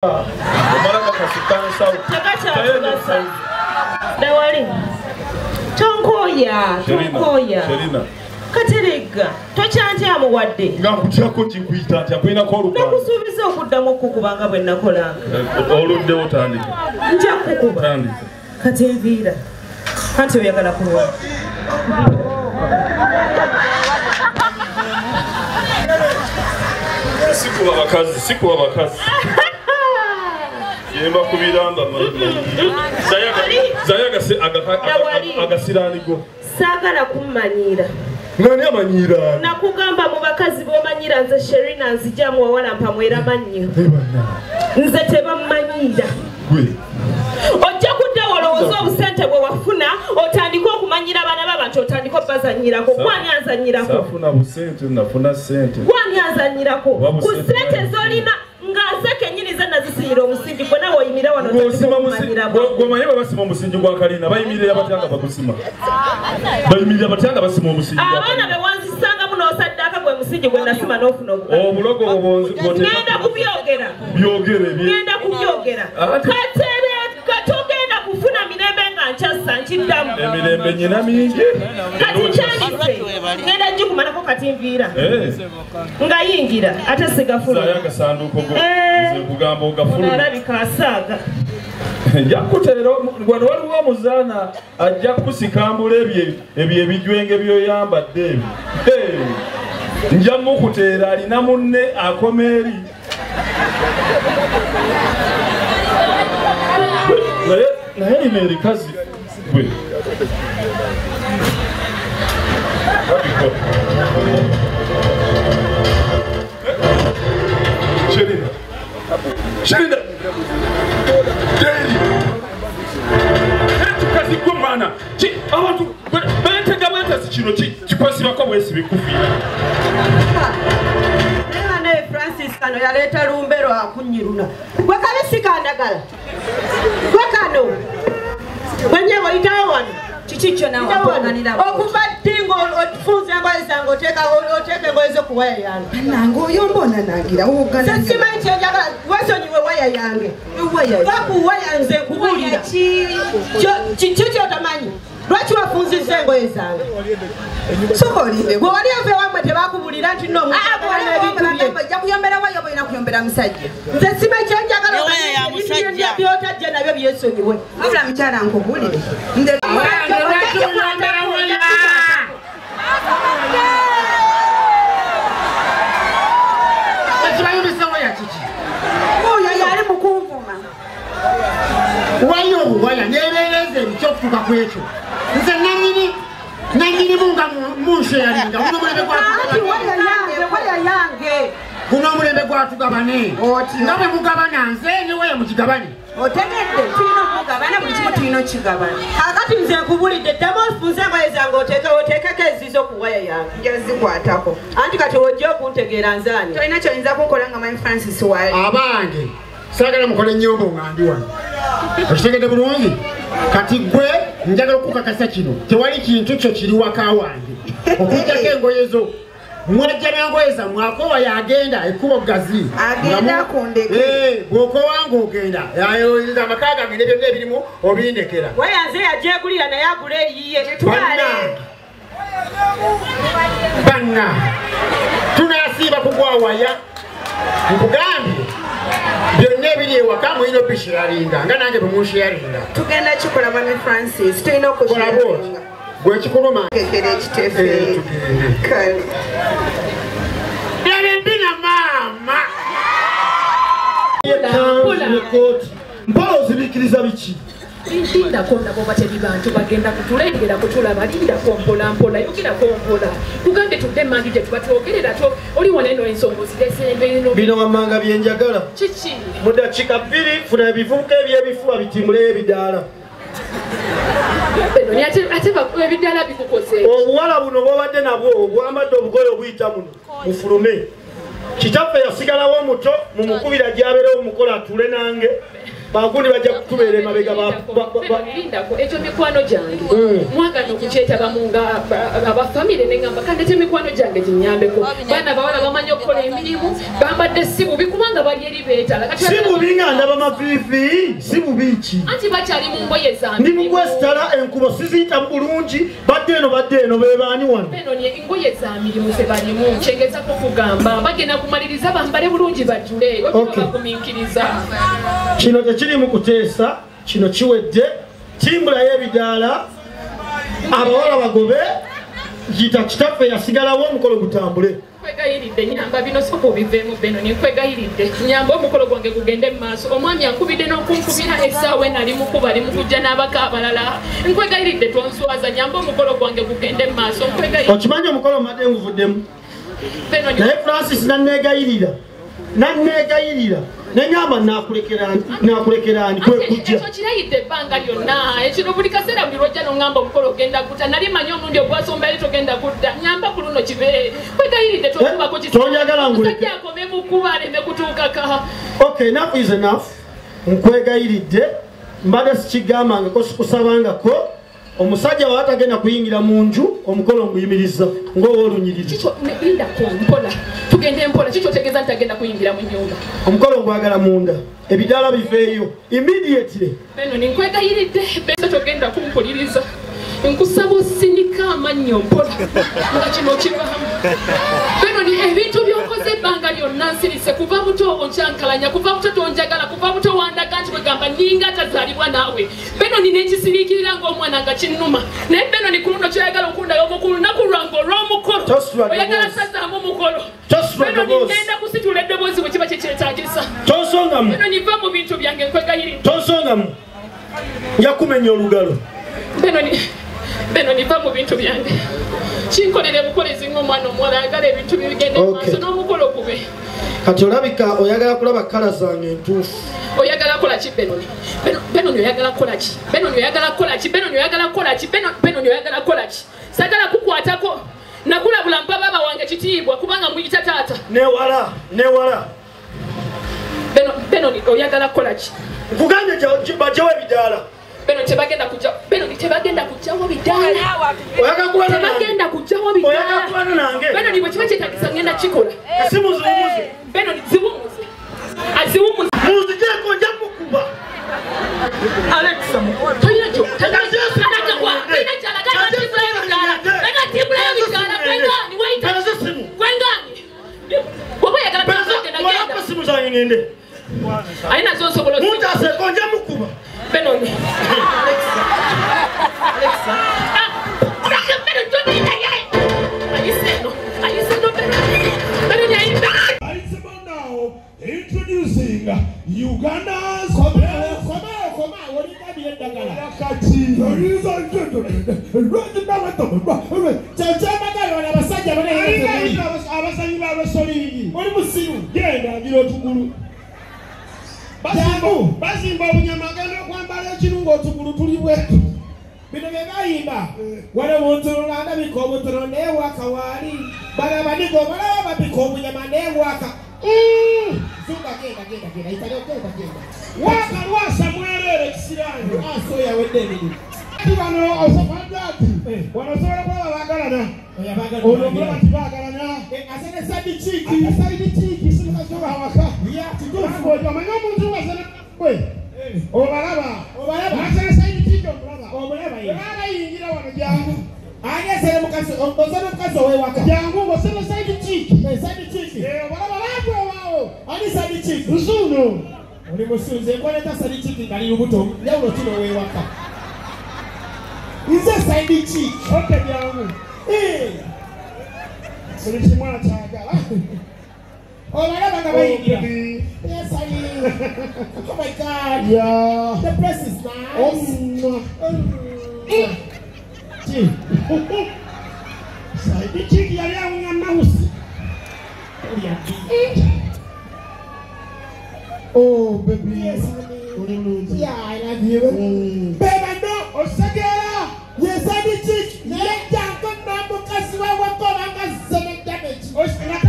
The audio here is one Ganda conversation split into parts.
Omala kakasikansawo. Tekakyatugasa. Dawali. Tonkoya, tonkoya. Sherina. Kateregga, tokyantyamu wadde. Nga nkutyako kikuyita ntya kulinako oluganda. Nakusuubiza okuddamu okukuba nga bwe nakolanga. Oluddewo tandika. Nja kukuba. Tandika. Kati nviira. Anti oyagala kulwana. Sikuba bakazi, sikuba bakazi. Yemba kubiramba Zayaga se agasiranigo. Saagala kummanyiira. Nani amanyiira? Nakugamba mu bakazi b'omanyiira nze Sherina nzija muwala mpamwera mannyo. Nze tebammanyiira. Gwe. Ojja kudda olowooza obusente bwe wafuna otandike okumanyira abaana b'abantu otandike obbazannyirako. Gwani anzannyirako? Saafuna busente, nafuna ssente. Gwani anzannyirako? Ku ssente z'olina nga nze kennyini ze nazisiyira omusingi gwe nawe oyimira wano Gwomanyi bwe basima omusingi gwa kalina bayimirira batya nga bagusima? Bayimirira batya nga basima omusingi gwa Abaana be wanzisangamu n'osaddaaka gwe musingi gwe nasima n'ofuna obugagga. Obulogo obwo Ngenda kubyogera. Byogere Ngenda kubyogera. Kateregga togenda kufuna mirembe nga nkyassa nkiddamu. Emirembe nyina mingi. Kati nkyandise. Ngenda gikumalako kati nviira. Nga yingira ate sigafuluma. Zaayo agasanduuko go. Nze nkugamba ogafuluma. Alabika asaaga. Nja kukuteera wano waliwo omuzaana ajja kukusikambula ebyo ebijwenge by'oyambadde ebyo. Nja mukuteera alina munne akoma eri. Naye lino erikazi gwe. Sherina. Sherina. Daily. Etukazi gwe mwana. Abantu beetega bwetasi kino kikwesibako bwesibi kufiira. Naye Francis kano yaleeta lumbe lwa kunnyiruna. Gwe kabisi kandagala. Gwe kano. Gwe nnyabo oyitawo wano. Kiki kyo nawe watonganira okuva ddi ng'ofunza engoye zange oteeka engoye zo ku waya yange. Bannange oyo mbona nangira woggana. Simanyi kye njagala weesonyiwe waya yange. Va ku waya nze nkubuulira. Kiki ky'otamanyi? Lwaki wafunzizza engoye zange? Sooka olinde. Gwe wali ova ewammwe tebakubuulira nti nno omuntu agala ebintu bye. Ojja kuyombera waya oba olina kuyombera musajja? Nze simanyi kye njagala ebintu by'otajja nabyo byesonyiwe. Wabula mukyala nkubuulire. Oyo yali mukunvuma. Waliyo obuwaya nebeereza ebikyokutuuka ku ekyo. Nze nannyinimu nga munsheyalinga guno omulembe waya yange. Guno omulembe gwatugabane. Nga bwe mugabana nze ne waya mugigabane. Otegedde tulina okugabana buli kimu tulina okukigabana. Kaakati nze nkubulidde ddamu ofunze engoye zange oteekeko ezizo ku waya yange. Nja zikwatako. Anti kati w'ojja okuntegeera nze ani? Tolina ky'oyinza kunkola nga Mwami Francis waali. Abange saagala mukole ennyombo nga ndi wano. Okitegedde bulungi? Kati gwe njagala okukakasa kino tewali kintu kyo kiri waka wange. Okuggyako engoye zo. Mwajja n'engoye zammwe akowa yagenda ekkubo ggazi. Agenda akundeke. Bw'okowa ng'ogenda. Amaka gange ne byonna ebirimu obindekera. Waya nze yagyegulira naye agula eyiye. Twale. Banna tunaasiiba kugwa waya. Nkugambye byonna ebiri ewaka mulina obisharinga nga nange bwe munsharinga. Tugenda kikola Mwami Francis tulina okusharinga. Gwe kikuluma. Kekera ekitefe. Kale. Bina maama. Mpola ozibikiriza biki? Lindako nabo bateri bantu bagenda kutulengera kutulaba lindako mpola mpola yogerako mpola kugambe tudde emanju gye tuba twogerera oli wano eno ensonga ozirese eno bino wammanga bye njagala. Kiki? Mu ddakiika 2 funa ebivubuka ebyebifuba bitimbuleyo ebidaala. Ate ebidaala bikukoze. Obuwala buno bw'obadde nabwo obwambadde obugoye obuyita muno mufulume. Kitaffe yasigalawo omuto mumukubira gy'abeerewo omukola atuule nange. Bagundi bajja kutubeera emabega lindako ekyo mikwano gyange mwagala okukyetabamu nga abafamire neŋŋamba kandete emikwano gyange ginyambeko baana bawala bamanyi okukola emirimu bambadde si bubi kubanga bali eri beetala si bubi nga ndaba maviivi si bubi ki anti bakyali mu ngoye zange ndi mugwesitala enkubo siziyitamu bulungi badde eno bebaani wano eno engoye za mirimu ze balimu kyengezako kugamba bagenda kumaliriza bambale bulungi bajule bagumiikiriza kino tekiri mu kuteesa kino kiwedde timbulayo ebidaala abawala bagobe yita kitaffe yasigalawo omukolo gutambule nkwegayiridde nyamba bino sooka obiveemu Benoni nkwegayiridde nyamba omukolo gwange gugende mu maaso omwami ankubidde n'okunkubira essaawa eno ali mukuba ali mu kujja n'abaka abalala nkwegayiridde tonswaza nyamba omukolo gwange gugende mu maaso nkwegayiridde okimanyi omukolo mbadde nguvuddemu naye Francis nanneegayirira neŋŋamba nakulekerani kwe kujja ekyo kirayidde ebbanga lyonna ekino buli kaseera buli lwojja n'oŋŋamba omukolo ogenda kutta nali manyi omulundi ogwasomba eri togenda kudda nyamba ku luno kibe kwegayiridde tokubako tonjagala nguleke musajja akome mu kkuba aleme kutuukaka okay enough is enough nkwegayiridde mbadde sikigambangako sikusabangako omusajja wa atagenda kuyingira mu nju omukolo nguyimiriza ng'owolunyiriri lindako mpola tugende mpola kikyo otegeeza nti agenda kuyingira mu nnyumba omukolo ngwagala munda ebidaala biveeyo immediately Benoni nkwegayiridde besa togenda kumpuliriza nkusaba osinika amannyo mpola nga kino kivaamu Benoni ebintu by'okoze ebbanga lyonna nsirise kuva buto onkyankalanya kuva buto tonjagala kuva buto wandaga nti kwegamba ninga atazaalibwa naawe Benoni n'ekisiriikirira ng'omwana nga kinnuma naye Benoni ku luno kyoyagala okundayo ku lunaku lwange olw'omukolo oyagala sazaamu omukolo Benoni ngenda kusitula eddoboozi bwe kiba kyekyetaagisa tonsongamu Benoni va mu bintu byange nkwegayiridde tonsongamu nja kumenya olugalo Benoni va mu bintu byange kinkolere bukolezi ng'omwana omuwala ayagala ebintu bibigende mu maaso n'omukolo gube kati olabika oyagala kulaba kkala zange entuufu oyagala kukola ki Benoni Benoni oyagala kukola ki Benoni oyagala kukola ki Benoni oyagala kukola ki Benoni oyagala kukola ki sagala kukwatako nakulabula mpa baba wange kitiibwa kubanga muyita taata newala Benoni oyagala kukola ki nkugambye bajjewo ebidaala Benoni tebagenda kujja Benoni tebagenda kujjawo bidaala tebagenda kujjawo bidaala Benoni bwe kiba kyetaagisa ngenda kikola esimu ziwumuze Benoni ziwumuze aziwumuze munzijeko nja mukuba Alexa tolina kyo simu zange ngende alina zonsobola muntaseko nja mukuba Benoni Alexa Introducing Uganda's Bazimba obunyama agenda okwambala ekirungo otugulu tuli bwetu bino bye bayimba wano buntulo ndabika obutono neewaka waali balabanigo balaba babika obunyama neewaka zumba genda genda genda itale genda genda waka lwasa mwerere ekisiraani aso yawedde emirimu ati bano osafadati wano osobola kulaba baagalana ono okulaba nti baagalana asene sadi chiiki si mukazi wawaka kituufu omanyi omuntu wasene gwe obalaba nasene side chiiki omulaba bayingira wano jangu ani asene mukazi osene mukazi owewaka jangu ng'osene side chiiki side chiiki obalaba bagwewaawo ani side chiiki nzuno oli musunze nkwaleta side chiiki ngali lubuto njawulo kino owewaka nze side chiiki oke jangu buli kimu akyagala obalaba nga bayingira. Yes, oh my God. Yeah. The place is nice. Side chiiki yali awunya mawusi. Oh baby. Yes, honey. Yeah, I love you. Babe, I know. Osagera. Yes, side chiiki. Yejja nko mukazi wa wakola nga zene damage. Osagera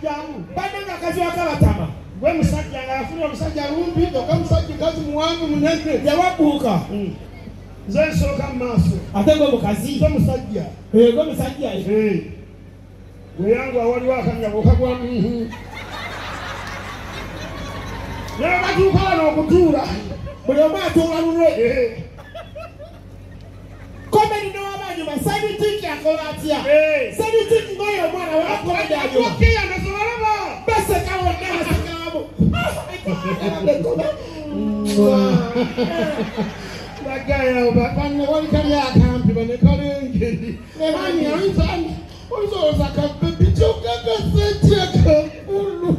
jangu. Bannange akazi wakabatama. Gwe musajja nga yafunye omusajja lumpi kyokka musajja kazi muwanvu munene. Yawabuuka. Nze nsooka mu maaso. Ate gwe mukazi. Gwe musajja. Gwe musajja. Weyangu awaliwo akanyabo okagwamu. Naye batuuka wano okutuula. Buli omu atuula lulwe. Komedi n'owabanyuma Sabitiki akola atya? Sabitiki ng'oyo omwana wakomedi anyuma. Baseka bonna baseka wamu. Bagaya banne wali kali akampi bane kalengeri. Ani oyinza oyinza kabebi kyokka kasente akakulu.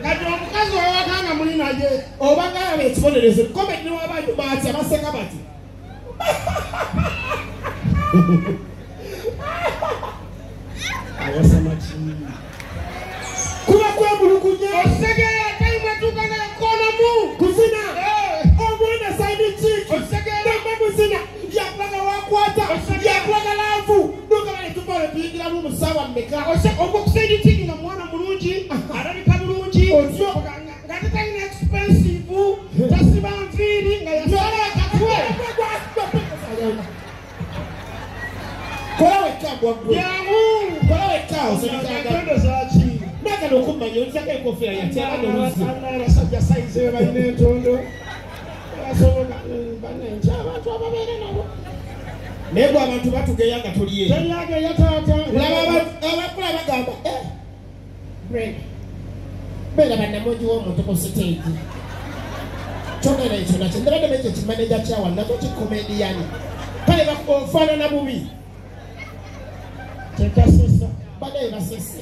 Kati omukazi owaka nga muli naye. Oba ng'alaba ekibonerezo komedi n'owabanyuma atya baseka bati. Awasama ki? Kuba kwemulugunya. Osegeera time etuuka n'ekoonamu. Kuzina. Omwana Sabitiki. Osegeera. Muzina. Yakulaga wakwata. Yakulaga laavu. Nogaba ne tuva olwo tuyingiramu mu ssaawa mmeka. Ogwo ku Sabitiki nga mwana mulungi, alabika bulungi. Otyo. Nga tetalina expensive, tasiba nviiri nga yasala akatwe. Kola wekka gwaggwe. Jangu. Kola wekka osirikaaga. Entondo zaaki? Nagala okummanya ozako enkofiira yatyabadde oluzzi. Abasajja sayizi be balina entondo. Basobola banne abantu ababeera nabo. Naye gwe abantu batugeya nga tuli eyo. Teryageya taata. Laba abakula bagamba Brenda. Beera bannamungi w'omuntu ku siteegi. Kyogera ekyo nakyo ndabadde ekyo kimaneja kyawa nakyo kikomediyani. Kale ofaanana bubi. Tekasesa. Banaye basese.